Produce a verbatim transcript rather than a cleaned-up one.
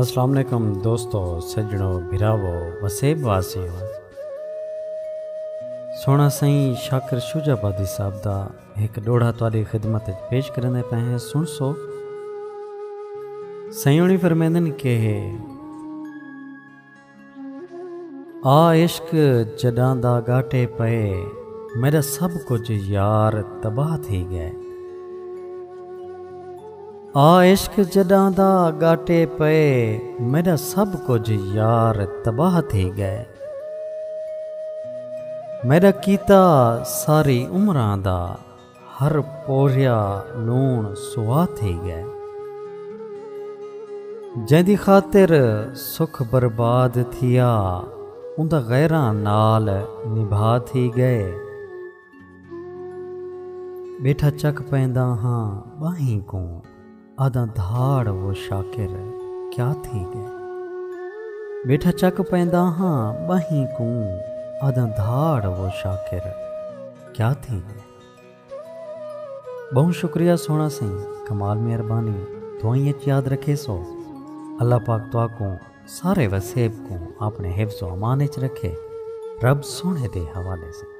السلام علیکم دوستو، سڄݨو، بھراوو، وسیب واسیو۔ سوہݨا سئیں شاکر شجاع آبادی صاحب دا ہک ݙوہڑا تہاݙی خدمت وچ پیش کریندے پئے ہیں، سݨسو۔ سئیں ہوݨی فرمیندن کہ آ عشق جݙاں دا ڳاٹے پئے، میݙا سب کجھ یار تباہ تھی ڳئے۔ آ عشق جݙاں دا ڳاٹے پئے، میݙا سب کجھ یار تباہ تھی ڳئے۔ میݙا کیتا ساری عمراں دا ہر پوریا لوݨ سوا تھی ڳئے۔ جیندی خاطر سکھ برباد تھیا، اوندا غیراں نال نبھا تھی ڳئے۔ ٻیٹھا چک پیندا ہاں ٻاہیں کوں، آہداں دھاڑ وہ شاکر کیا تھی ڳئے۔ ٻیٹھا چک پیندا ہاں ٻاہیں کوں، آہداں دھاڑ وہ شاکر کیا تھی ڳئے۔ ٻہوں شکریہ سوہݨا سئیں، کمال مہربانی، دعائیں اچ یاد رکھیسو۔ اللہ پاک تہاکوں سارے وسیب کوں اپݨے حفظ و امان اچ رکھے۔ رب سوہݨے دے حوالے سئیں۔